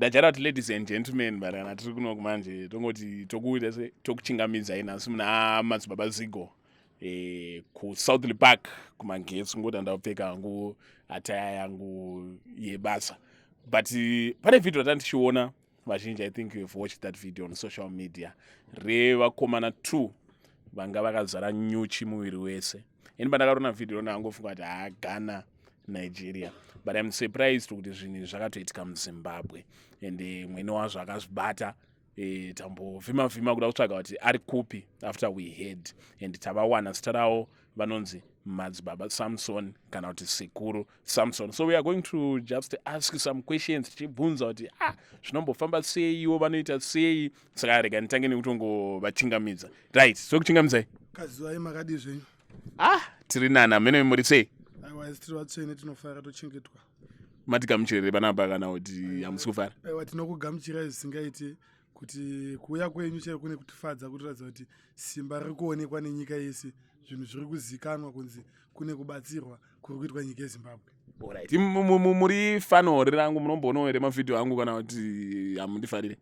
Ndajara kuti ladies and gentlemen, but kana tiri kunoku manje tongoti tokuita se tokuchingamidzai nhasi muna Madzibaba Zigo kuSouthlea Park kumagetsi. Ngoti andapfeka hangu attire yangu yebasa, but pane video ratandichiona vazhinji, I think you have watched that video on social media, revakomana two vanga vakazara nyuchi muviri wese. Ini pandakaona video nangofunga kuti haa, Ghana, Nigeria, but I'm surprised kuti zvinhu izvi zvakatoitika muZimbabwe and mwene wazvo akazvibata. Tambovhima vhima kuda kutsvaga kuti ari kupi after we heard, and tavawana. Zita ravo vanonzi Madzibaba Samson kana kuti Sekuru Samson. So we are going to just ask some questions, tichibvunza kuti ah, zvinombofamba sei, ivo vanoita sei. Saka rega nditange nekutongovachingamidza. Right, so kuchingamidzai. Kazivai, makadii zvenyu? Ah, tiri nana mene, muri sei? Aiwa, isi tiri vatsvene, tinofara, tochengetwa. Matigamuchirire panapa kana kuti hamusi kufara? Aiwa, tinokugamuchirai zvisingaiti, kuti kuuya kwenyu chaiko kune kutifadza, kutoratidza kuti simba riri kuonekwa nenyika yese, zvinhu zviri kuzikanwa kunzi kune kubatsirwa kuri kuitwa nyika yeZimbabwe. Alright. Muri fan rangu, munomboonawo here mavhidhiyo angu kana kuti hamundifarire?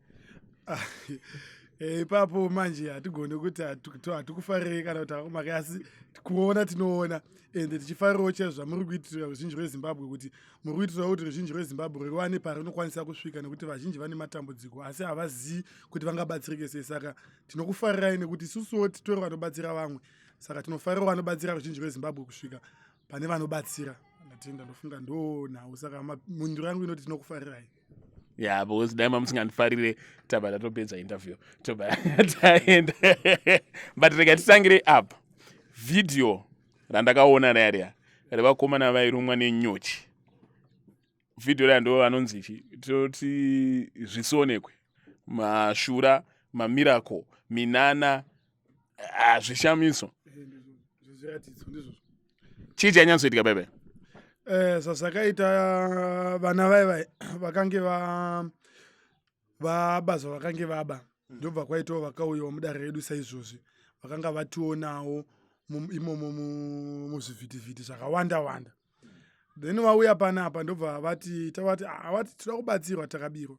Ipapo manje hatigoni kuti hatikufarirei kana kuti hakumaka, asi kuona tinoona, ende tichifarirawo chaizvo zvamuri kuitira ruzhinji rweZimbabwe, kuti muri kuitirawo kuti ruzhinji rweZimbabwe riwane parinokwanisa kusvika, nekuti vazhinji vane matambudziko asi havazivi kuti vangabatsirike sei. Saka tinokufarirai nekuti isusuwo titori vanobatsira vamwe, saka tinofarirawo vanobatsira ruzhinji rweZimbabwe kusvika pane vanobatsira. Ndatenda, ndofunga ndo nhau. Saka mhinduro yangu inoti tinokufarirai. Ya, because dai mamusingandifarire tabva tatopedza interview, tobva taenda. But rega titangire apa. Vhidhiyo randakaona riya riya revakomana vairumwa nenyuchi, vhidhiyo riya ndo vanonzi chi toti zvisionekwe mashura, mamiracle, minana, ah, zvishamiso. Zvezviratidzo ndizvozvo. Chii chanyatsoitika baibai? Zvazvakaita, vana vai vai vakange vaba zvavakange vaba, ndobva kwaitawo vakauyawo mudare redu saizvozvi, vakanga vationawo imomo muzvivhitivhiti zvakawanda wanda. Then vauya panapa, ndobva vati, tavati, "Ah," vati, "toda kubatsirwa, takabirwa."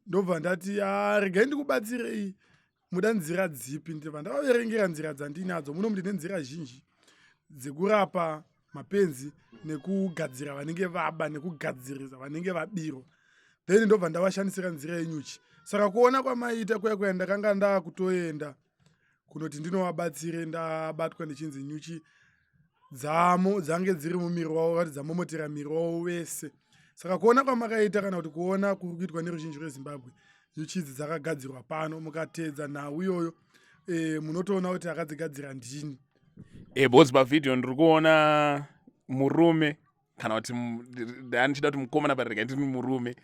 Ndobva ndati, "Ah, regai ndikubatsirei, muda nzira dzipi?" Ndibva ndavaverengera nzira dzandinadzo muno. Ndine nzira zhinji dzekurapa mapenzi nekugadzira vanenge vaba nekugadzirisa vanenge vabirwa. Then ndobva ndavashandisira nzira yenyuchi. Saka kuona kwamaita kuya kuya, ndakanga ndakutoenda kunoti ndinovabatsire, ndabatwa ndichinzi nyuchi dzamo dzange dziri mumiri wavo, vati dzamomotera miri wavo wese. Saka kuona kwamakaita kana kuti kuona kuri kuitwa neruzhinji rweZimbabwe, nyuchi idzi dzakagadzirwa pano. Mukateedza nhau iyoyo, munotoona kuti akadzigadzira ndini. Because pavhidhiyo ndiri kuona murume kana kuti ndandichida kuti mukomana, but rega ndiri murume.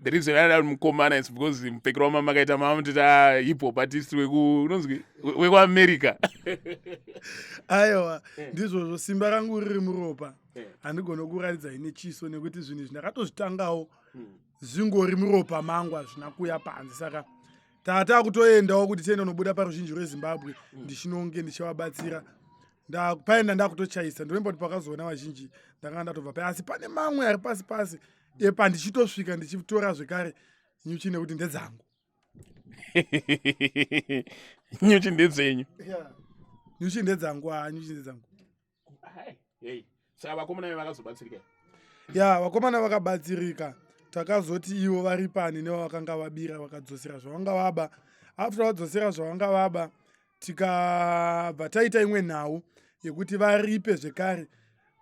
The reason why ndada kuti mukomana is because mupfekero wamama makaita mama mutiti a hip hop artist weku unonzi wekuAmerica. Aiwa, ndizvozvo, simba rangu riri muropa. Handigoni kuratidzai nechiso nekuti zvinhu izvi ndakatozvitangawo zvingori muropa mangu, hazvina kuuya panze. Saka tata kutoendawo kuti tiende unobuda paruzhinji rweZimbabwe, ndichinonge ndichivabatsira. Paenda ndakutochaisa, ndinoimba kuti pakazoona vazhinji ndakanga ndatobva paya, asi pane mamwe ari pasi pasi epa ndichitosvika ndichitora zvekare nyuchi nekuti ndedzangu. Nyuchi ndedzenyu? Nyuchi ndedzangu, a, nyuchi ndedzangu. Hey. Saka vakomana vakazobatsirika? Ya, vakomana vakabatsirika. Takazoti ivo vari pani nevavakanga vabira, vakadzosera zvavanga vaba. After vadzosera zvavanga vaba, tikabva taita imwe nhau yekuti varipe zvekare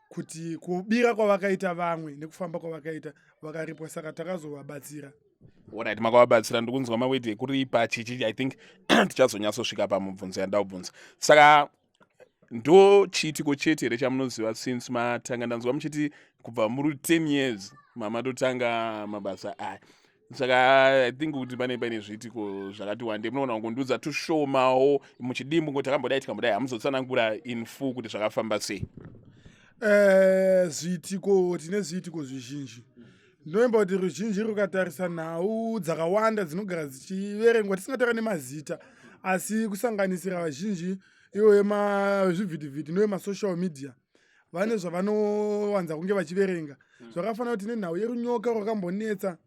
kuti kubira kwavakaita vamwe nekufamba kwavakaita, vakaripwa. Saka takazovabatsira. Alright, makavabatsira. Ndikunzwa mawedhi ekuripa chichi. I think tichazonyatsosvika pamubvunzo yandida kubvunza. Saka ndo chiitiko chete here chamunoziva since matanga? Ndanzwa muchiti kubva muri 10 years mamatotanga mabasa aya, saka I think kuti pane paine zviitiko zvakati wande. Munoona kungondiudza tushomawo muchidimbu ngoti takambodai, tikambodai, hamuzotsanangura in full kuti zvakafamba sei? Zviitiko, tine zviitiko zvizhinji. Ndinoimba kuti ruzhinji rukatarisa nhau dzakawanda dzinogara dzichiverengwa tisingataura nemazita, asi kusanganisira vazhinji ivo yemazvivhitivhiti nevemasocial media vane zvavanowanza kunge vachiverenga. Zvakafanira kuti nenhau yerunyoka rwakambonetsa.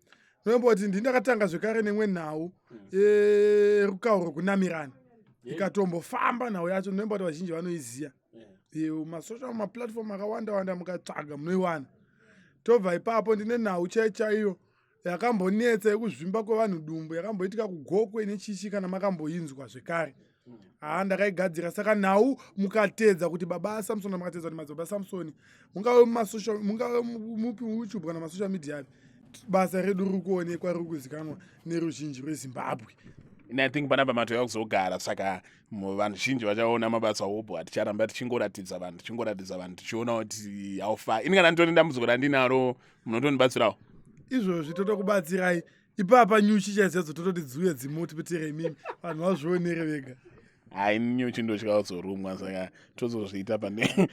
Unomboti ndini ndakatanga zvekare nemwe nhau yerukauro rwekunamirana, ikatombofamba nhau yacho. Ndinomboti vazhinji vanoiziva masocial maplatform akawanda wanda, mukatsvaga munoiwana. Tobva ipapo, ndine nhau chaiyo chaiyo yakambonetsa yekuzvimba kwevanhu dumbu, yakamboitika kuGokwe nechichi, kana makamboinzwa zvekare. Haa, ndakaigadzira. Saka nhau mukatedza kuti Baba Samson, mukatedza kuti Madzibaba Samson, mungave mumasocial, mungave mupi, muYouTube kana masocial media api, basa redu riri kuonekwa, riri kuzikanwa neruzhinji rweZimbabwe. And I think panapa matouya kuzogara, saka vanhu zhinji vachaona mabasa obho. Haticharamba tichingoratidza vanhu, tichingoratidza vanhu, tichiona kuti how far. Ini kana nditori dambudziko randinaro, munotondibatsirawo? Izvozvi totokubatsirai ipapa. Nyuchi chaidzo tototi dziuye dzimutipitere imimi, vanhu vazvionere vega. Hai, nyuchi ndotya kuzorumwa, saka tozozviita pane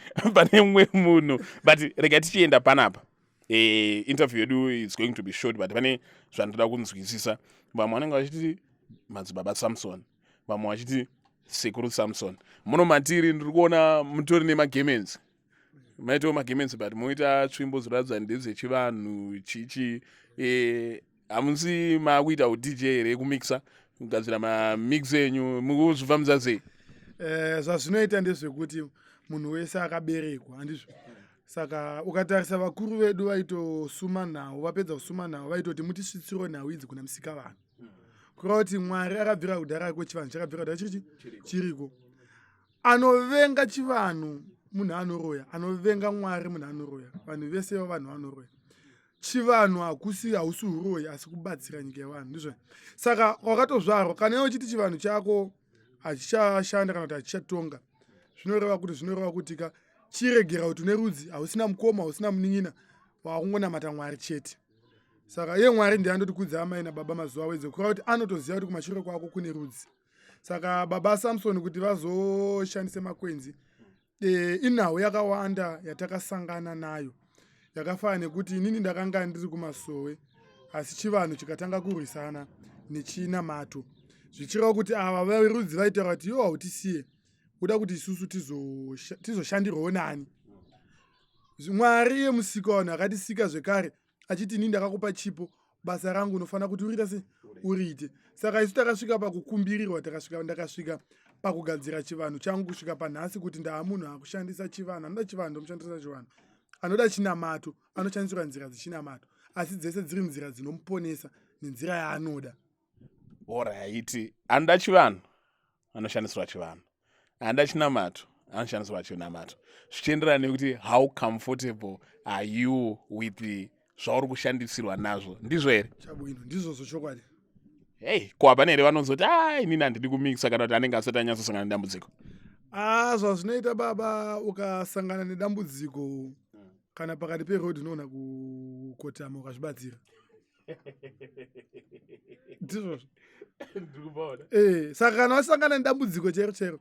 mumwe munhu. But rega tichienda panapa, interview yedu is going to be short, but pane zvandoda kunzwisisa. Vamwe vanenge vachiti Madzibaba Samson, vamwe vachiti Sekuru Samson. Muno matiri ndiri kuona mutori nemagemens, maitawo magemens, but moita tsvimbo dzinoratidza ndedzechivanhu chichi. Hamusi maakuita uDJ here, kumixa, kugadzira mamix enyu? Mukuzvifambisa sei? Zvazvinoita ndezvekuti munhu wese akaberekwa, handizvo? Saka ukatarisa vakuru vedu vaitosuma nhau, vapedza kusuma nhau vaitoti mutisvitsiro nhau idzi kuna musika vanhu, kureva kuti Mwari akabvira kudhara kwechivanhu, chakabvira kudhara chirichi chiriko. Anovenga chivanhu munhu anoroya, anovenga Mwari munhu anoroya. Vanhu vese va vanhu vanoroya. Chivanhu hakusi, hausi uroyi, asi kubatsira nyika yevanhu, ndizvo. Saka wakatozvarwa, kana iwe uchiti chivanhu chako hachichashanda kana kuti hachichatonga, zvinoreva kuti ka chiregera kuti une rudzi, hausina mukoma, hausina munin'ina, wakungonamata Mwari chete. Saka iye Mwari ndiye andoti kudza amai nababa mazuva awedze, kureva kuti anotoziva kuti kumashure kwako kune rudzi. Saka Baba Samson kuti vazoshandise makwenzi, inhau yakawanda yatakasangana nayo, yakafanana nekuti inini ndakanga ndiri kumasowe, asi chivanhu chikatanga kurwisana nechinamato, zvichireva kuti ava verudzi vaitaura kuti iwo hautisiye, kuda kuti isusu tizoshandirwawo nani? Mwari iye musika vanhu akatisika zvekare achiti, "Ini ndakakupa chipo, basa rangu unofanira kuti uriita se uriite." Saka isu takasvika pakukumbirirwa, takasvika, ndakasvika pakugadzira chivanhu changu kusvika panhasi, kuti ndaa munhu akushandisa chivanhu. Anoda chivanhu ndomushandisa chivanhu, anoda chinamato anoshandisirwa nzira dzechinamato, asi dzese dziri nzira dzinomuponesa nenzira yaanoda. Alright, anoda chivanhu anoshandisirwa chivanhu, anoda chinamato anoshandisirwa chinamato, zvichienderana nekuti how comfortable are you with zvauri kushandisirwa nazvo, ndizvo here? Chabwino, ndizvozvo chokwadi. Hei, ko hapana here vanozoti, "A, inini handidi kumixa," kana kuti anenge asati anyatsosangana nedambudziko? A, zvazvinoita baba, ukasangana nedambudziko kana pakati perodhi, unoona kukotama ukazvibatsira, ndizvozvo. Saka kana wasangana nedambudziko chero chero,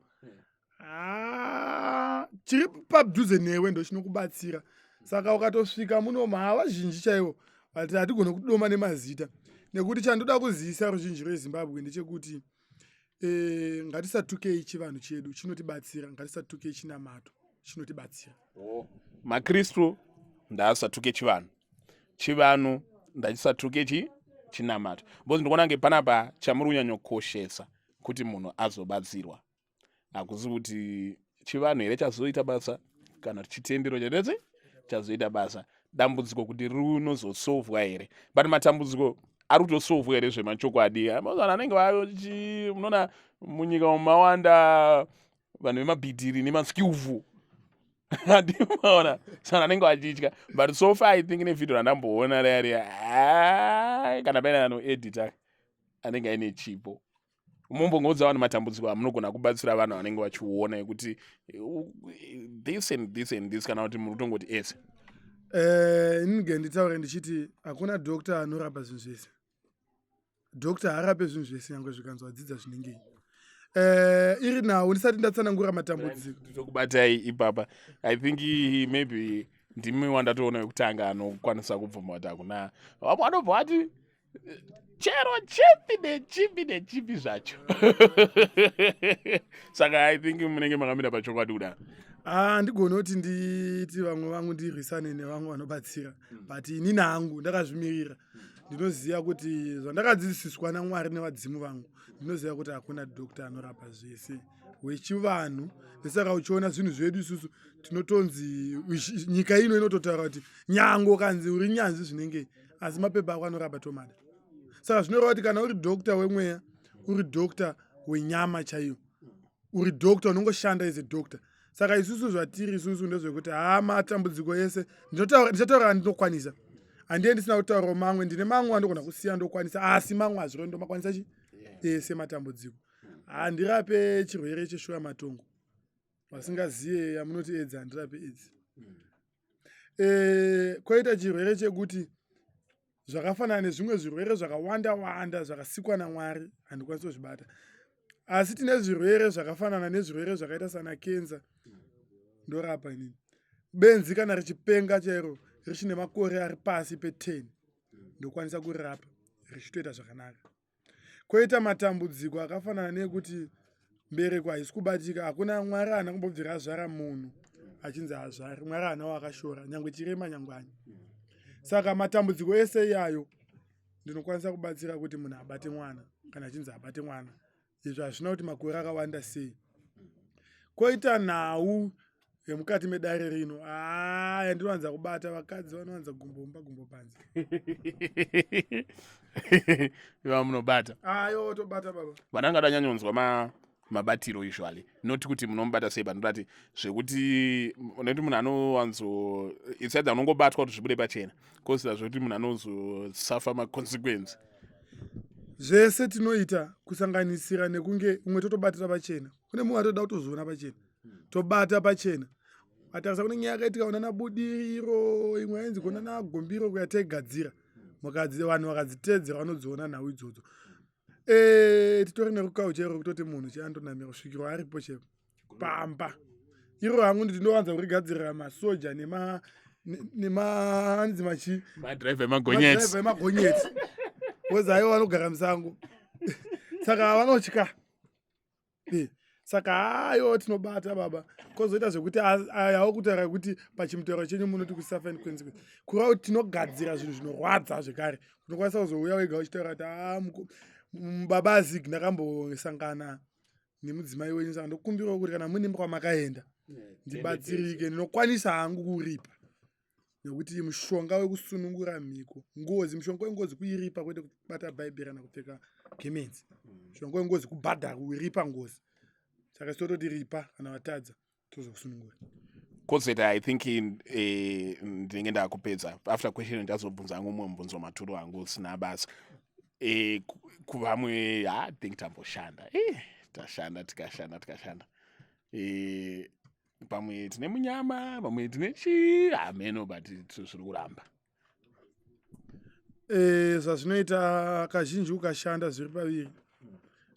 ah, chiri padhuze newe ndo chinokubatsira. Saka ukatosvika muno, hava zhinji chaivo, but hatigone kudoma nemazita, nekuti chandoda kuzivisa ruzhinji rweZimbabwe ndechekuti ngatisatukei chivanhu chedu, chinotibatsira. Ngatisatukei chinamato, chinotibatsira. Oh, makristu ndaasatuke chivanhu, chivanhu ndachisatuke chinamato, because ndikuona kunge panapa chamuri kunyanyokoshesa kuti munhu azobatsirwa, hakusi kuti chivanhu here chazoita basa kana kuti chitendero chatese chazoita basa. Dambudziko kuti rinozosovhwa here, but matambudziko ari kutosovhwa here zvemachokwadi? Vanhu anenge vachi, munoona munyika mawanda vanhu vemabhidhiri nemaskillful, andimaona, saka anenge vachitya. But so far I think nevhidhio randamboona riya riya, kana paine anoedita anenge aine chipo, mumbongoudza vanhu matambudziko amunogona kubatsira vanhu vanenge vachiona ekuti this and this and this, kana kuti muri kutongoti ese? Inige nditaure ndichiti hakuna doctor anorapa zvinhu zvese. Doctor haarape zvinhu zvese, nyange zvikanzi wadzidza zvinengei. Iri nhau ndisati ndatsanangura matambudziko. Tokubatai ipapa. I think maybe ndimi wandatoona wekutanga anokwanisa kubvuma kuti hakuna. Vamwe vanobva vati chero chipi nechipi nechipi zvacho, saka I think munenge makamira pachokwadi kudaro. Handigoni kuti nditi vamwe vangu ndirwisane nevamwe vanobatsira, but inini hangu ndakazvimirira. Ndinoziva kuti zvandakadzidziswa naMwari nevadzimu vangu, ndinoziva kuti hakuna doctor anorapa zvese wechivanhu. Ndosaka uchiona zvinhu zvedu isusu tinotonzi nyika ino inototaura kuti nyango kanzi uri nyanzvi zvinenge, asi mapepa ako anorapa tomada. Saka zvinoreva kuti kana uri doctor wemweya, uri doctor wenyama chaiyo, uri doctor unongoshanda as a doctor. Saka isusu zvatiri isusu ndezvekuti haa, matambudziko ese ndichataura andinokwanisa, handiye ndisina kutaurawo mamwe. Ndine mamwe andogona kusiya ndokwanisa, asi mamwe hazviro ndomakwanisa chi ese matambudziko. Handirape chirwere cheshura matongo, vasingaziye yamunoti edzi, handirape edzi. Kwoita chirwere chekuti zvakafanana nezvimwe zvirwere zvakawanda wanda zvakasikwa naMwari, handikwanisi kuzvibata. Asi tine zvirwere zvakafanana nezvirwere zvakaita sana kenza, ndorapa inini. Benzi kana richipenga chairo richine makore ari pasi pe10, ndokwanisa kurirapa richitoita zvakanaka. Kwoita matambudziko akafanana neekuti mbereko haisi kubatika. Hakuna, Mwari haana kumbobvira azvara munhu achinzi hazvari. Mwari haana waakashora, nyangwe chirema, nyangwe ani. Saka matambudziko ese iyayo ndinokwanisa kubatsira kuti munhu abate mwana kana achinzi abate mwana. Izvo hazvina kuti makore akawanda sei. Kwoita nhau yemukati medare rino, aa, yandinowanza kubata, vakadzi vanowanza gumbo mumba, gumbo panze. Iva munobata? Ayo, tobata baba. Vananga danyanyonzwa mabatiro usually, not kuti munomubata sei, but zvekuti nekuti munhu anowanzo, it's either unongobatwa kuti zvibude pachena, kosita zvekuti munhu anozosafa maconsequence. Zvese tinoita, kusanganisira nekunge umwe totobatira pachena. Kune mumwe atoda kutozoona pachena, tobata pachena. Atarisa, kune nyaya yakaitika kuna naBudiriro, imwe yainzi kuna naGombiro kuyataigadzira mukadzi, vanhu vakadziteedzera vanodziona nhau idzodzo. Titori nerukawo chairo kutoti munhu chiandonamira kusvikirwa aripo chero pamba iro. Hangu ndinowanza kurigadzirira masoja nema anzi machi madhiraivha emagonyeti. Emagonyeti, because aiwa vanogara musango, saka vanotya. Saka hayo tinobata baba. Kwozoita zvekuti ayawo kutaura kuti pachimutauro chenyu munoti kusuffer in consequence, kureva kuti tinogadzira zvinhu zvinorwadza zvekare. Unokwanisa kuzouya wega uchitaura kuti, "A baba Azig, ndakambosangana nemudzimai wenyu, saka ndokumbirawo kuti kana muine kwamakaenda ndibatsirike." Ndinokwanisa hangu kuripa, nekuti mushonga wekusunungura mhiko, ngozi, mushonga wengozi kuiripa, kwete kubata bhaibheri kana kupfeka gemenzi. Mushonga wengozi kubhadhara, kuiripa ngozi. Saka sitototi ripa kana vatadza, tozokusunungura. Kozoita, I think ndinenge ndakupedza after question. Ndazobvunza hangu umwe mubvunzo maturo hangu usina basa. Kuvamwe ha, I think tamboshanda, tashanda, tikashanda, tikashanda. Pamwe tine munyama, pamwe tine chii, hameno, but zviri kuramba. Zvazvinoita kazhinji, ukashanda zviri paviri,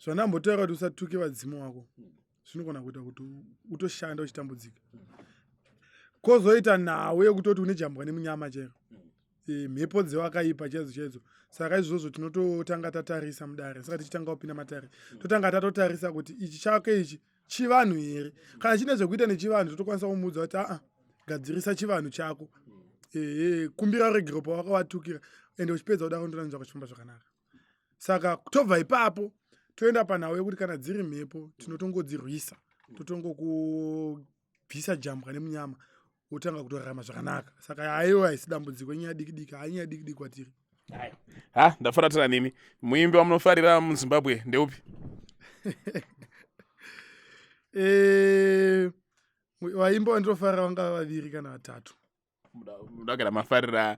zvandambotaura kuti usatuke vadzimu wako, zvinogona kuita kuti utoshanda uchitambudzika. Kwozoita nhau yekutoti une jambwa nemunyama chero, mhepo dzewakaipa chaidzo chaidzo. Saka izvozvo tinototanga tatarisa mudare. Saka tichitanga kupinda matare, totanga tatotarisa kuti ichi chake ichi chivanhu here. Kana chine zvekuita nechivanhu, totokwanisa kumuudza kuti, "Aa, gadzirisa chivanhu chako, ehe, kumbira regero pawakavatukira." Ende uchipedza kudaro, ndonanzva kuchifamba zvakanaka. Saka tobva ipapo toenda panhau yekuti kana dziri mhepo, tinotongodzirwisa, totongokubvisa jambwa nemunyama, wotanga kutorarama zvakanaka. Saka haiwa, haisi dambudziko, inyaya diki diki, hainyaya diki diki kwatiri. Ha, ndafaratira nemi. Muimbi wamunofarira muZimbabwe ndeupi? Vaimbi vandinofarira vangava vaviri kana vatatu. Muda mafarira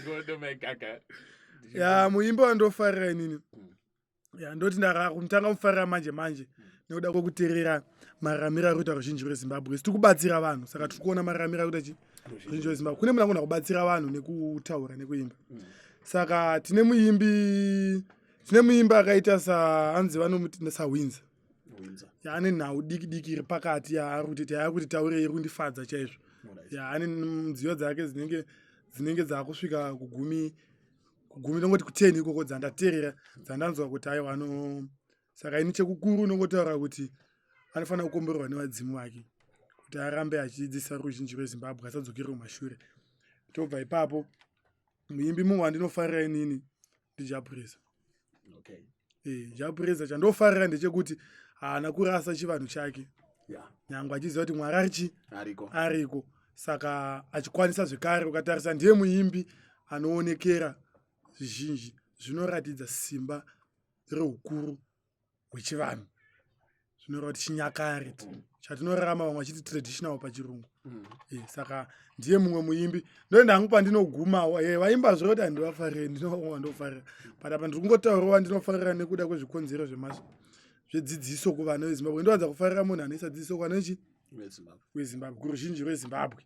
Godo Maikaka. Ya, muimbi wandofarira inini, ya, ndoti ndakumutanga kufarira manje manje nekuda kwekuteerera mararamiro ari kuita ruzhinji rweZimbabwe. Tiri kubatsira vanhu, saka tiri kuona mararamiro ari kuita chi ruzhinji rweZimbabwe. Kune munhu agona kubatsira vanhu nekutaura nekuimba. Saka tine muimbi akaita saanzi vanomuti saWinza. Ya, ane nhau diki diki iri pakati yaari kuti yaari kuti taure, iri kundifadza chaizvo. Ya, ane nziyo dzake dzinenge dzakusvika kugumi, ndongoti ku10 ikoko, dzandateerera, dzandanzwa kuti aiwa ano. Saka ini chekukuru unongotaura kuti anofanira kukomborerwa nevadzimu vake kuti arambe achidzidzisa ruzhinji rweZimbabwe, asadzokere kumashure. Tobva ipapo, muimbi mumwe wandinofarira inini ndiJah Prayzah. Jah Prayzah, chandofarira ndechekuti haana kurasa chivanhu chake, nyangwe achiziva kuti Mwari arichi ariko. Ariko. Saka achikwanisa zvekare, ukatarisa ndiye muimbi anoonekera zvizhinji zvinoratidza simba reukuru hwechivanhu, zvinoreva kuti chinyakare chatinorarama, vamwe vachiti traditional pachirungu. Saka ndiye mumwe muimbi. Ndoenda hangu pandinogumawo. Vaimba zviro kuti handivafarire, ndinovamwe vandofarira, but apa ndiri kungotaurawo vandinofarira nekuda kwezvikonzero zvedzidziso kuvana veZimbabwe. Ndowanza kufarira munhu anoisa dzidziso kuvana vechi veZimbabwe. Wezimbabwe, kuruzhinji rweZimbabwe.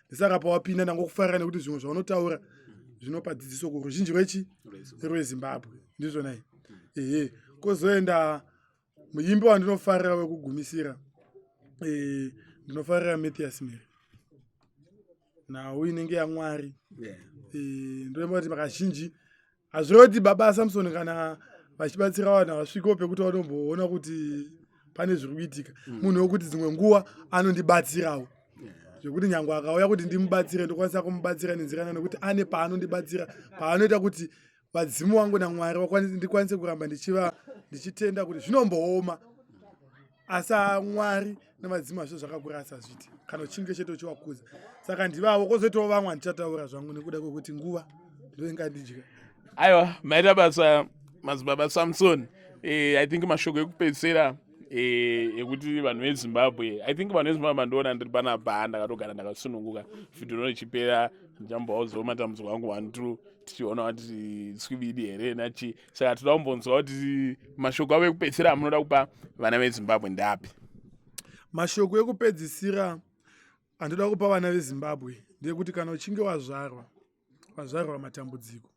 Ndisaka pawapinda ndangokufarira nekuti zvimwe zvaunotaura zvinopa dzidziso kuruzhinji rwechi Rwezimbabwe. Rwezimbabwe, ndizvonai. Ehe, kwozoenda muimbi wandinofarira wekugumisira, ndinofarira Mathias Mhere, nhau inenge yaMwari. Ndoimba kuti kazhinji hazvireva kuti baba Samson kana vachibatsira vanhu havasvikewo pekuti vanomboona kuti pane zviri kuitika. Munhu wekuti dzimwe nguva anondibatsirawo zvekuti nyange akauya kuti ndimubatsire, ndokwanisa kumubatsira nenzira ina, nekuti ane paanondibatsira, paanoita kuti vadzimu vangu naMwari ndikwanise kuramba ndichiva ndichitenda kuti zvinombooma, asi Mwari nevadzimu hazvo zvakakurasa zviti kana uchinge chete uchiwakudza. Saka ndivavo. Kwozoitawo vamwe handichataura zvangu nekuda kwekuti nguva ndoingandidya. Aiwa, maita basa, Madzibaba Samson. I think mashoko ekupedzisira ekuti vanhu veZimbabwe, I think vanhu veZimbabwe mandiona ndiri panapa, ndakatogara ndakasununguka. Vhidhiyo rino richipera, ndichambovaudzawo matambudziko angu one two, tichiona kuti tswibidi here nachi. Saka toda kumbonzwa kuti mashoko avo ekupedzisira amunoda kupa vana veZimbabwe ndeapi? Mashoko ekupedzisira andoda kupa vana veZimbabwe ndeyekuti kana uchinge wazvarwa, wazvarwa matambudziko.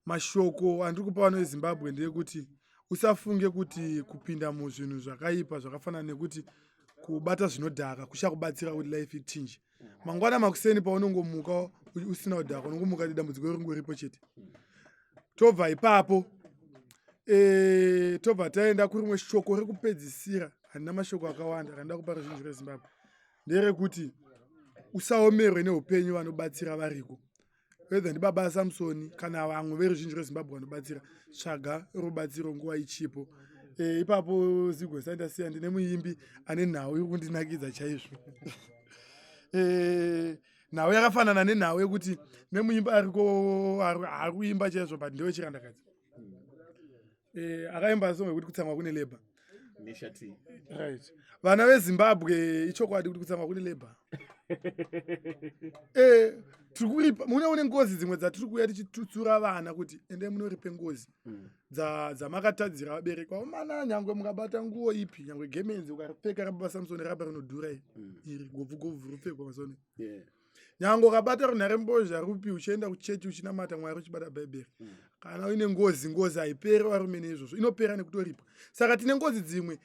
Mashoko andiri kupa vana veZimbabwe ndeyekuti usafunge kuti kupinda muzvinhu zvakaipa zvakafanana nekuti kubata zvinodhaka kuchakubatsira kuti life ichinje. Mangwana makuseni paunongomuka usina kudhaka, unongomuka dambudziko ringoripo chete. Tobva ipapo, tobva taenda kurimwe shoko rekupedzisira. Handina mashoko akawanda randida kupa ruzhinji rweZimbabwe, nderekuti usaomerwe neupenyu. Vanobatsira variko, whether ndibaba Samsoni kana vamwe veruzhinji rweZimbabwe vanobatsira. Tsvaga rubatsiro nguva ichipo. Ipapo zigo sandasiya, ndine muimbi ane nhau iri kundinakidza chaizvo. Nhau yakafanana nenhau yekuti nemuimbi ariko ari kuimba chaizvo, but ndewechirandakadzi. Akaimba song yekuti kutsamwa kune labour. Right, vana veZimbabwe, ichokwadi kuti kutsamwa kune labour. Tiri kuripa mune une ngozi dzimwe dzatiri kuuya tichitutsura vana kuti endai munoripe ngozi dzamakatadzira vabereki vamana. Nyangwe mukabata nguo ipi, nyangwe gemenzi ukaripfeka rababa Samsoni, raba rinodhura iri gobvu gobvu rupfekwa mazone, nyange ukabata runhare mbozha rupi, uchienda kuchechi uchinamata Mwari, uchibata Bhaibheri, kana uine ngozi, ngozi haiperi, varume, neizvozvo, inopera nekutoripwa. Saka tine ngozi dzimwe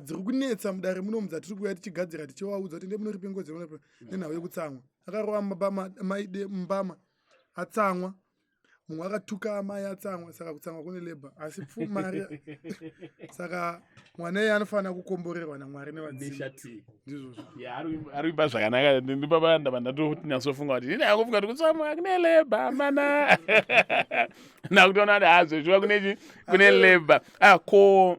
dziri kunetsa mudare munomu dzatiri kuuya tichigadzira, tichivaudza kuti ndemunoripe ngozi nenhau yekutsamwa. Akarova maide mbama, atsamwa. Mumwe akatuka amai, atsamwa. Saka kutsamwa kune labour, asi pfumari. Saka mwana iye anofanira kukomborerwa naMwari nevadzimu, ndizvozvo. Ari kuimba zvakanaka. Ndipapa ndabva ndatonyatsofunga kuti ini akufunga kuti kutsamwa kune labour mana, nakutoona kuti hazvo shuwa kunechi kune labour. Ah, ko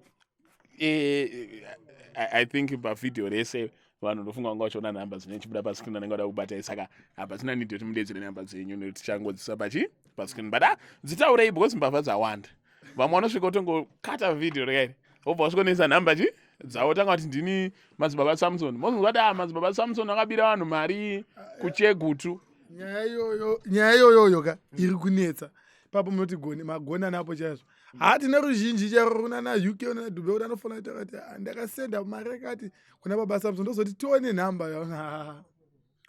I think pavhidhiyo rese vanhu ndofunga vanga vachiona nhamba dzinenge chibuda pascreen, anenge vada kubatai. Saka hapasina need yekuti mudedzere nhamba dzenyu nekuti tichangodzisa pachi pascreen, but ah, dzitaurei because mbavha dzawanda. Vamwe vanosvika kutongokata vhidhiyo rekairi, wobva wasvikonoisa nhamba chi dzavo, tanga kuti ndini Madzibaba Samson, mozonzwa kuti ah, Madzibaba Samson akabira vanhu mari kuChegutu. Nyaya iyoyo, nyaya iyoyoyo ka iri kunetsa ipapo. Munoti goni magoni anapo chaizvo. Ha, tine ruzhinji chero kunana UK, unana Dubai, kuti anofanira kuita kati, "Ah, ndakasenda mari yakati kuna baba Samson." Ndozoti tione nhamba yaona,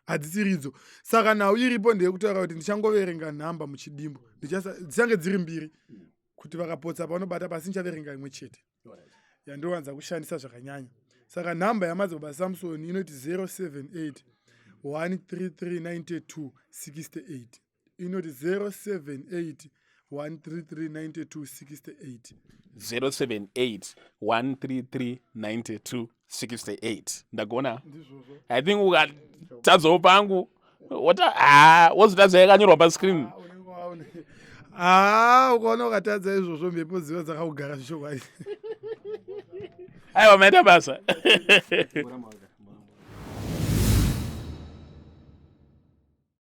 hadzisiridzo. Saka nhau iripo ndeyekutaura kuti ndichangoverenga nhamba muchidimbu, dzichange dziri mbiri kuti vakapotsa pavanobata pasi. Ndichaverenga imwe chete yandowanza kushandisa zvakanyanya. Saka nhamba yaMadzibaba Samson inoti 078 133 92 68. Inoti 078 133 92 68. 078 133 92 68, ndagona? Ndizvozvo. I think ukatadzawo pangu. Wota ah, wozotadza yakanyorwa pascreen. Ah, ukaona ukatadza izvozvo mhepo dziva dzakakugara zvechokwadi. Aiwa, maita basa.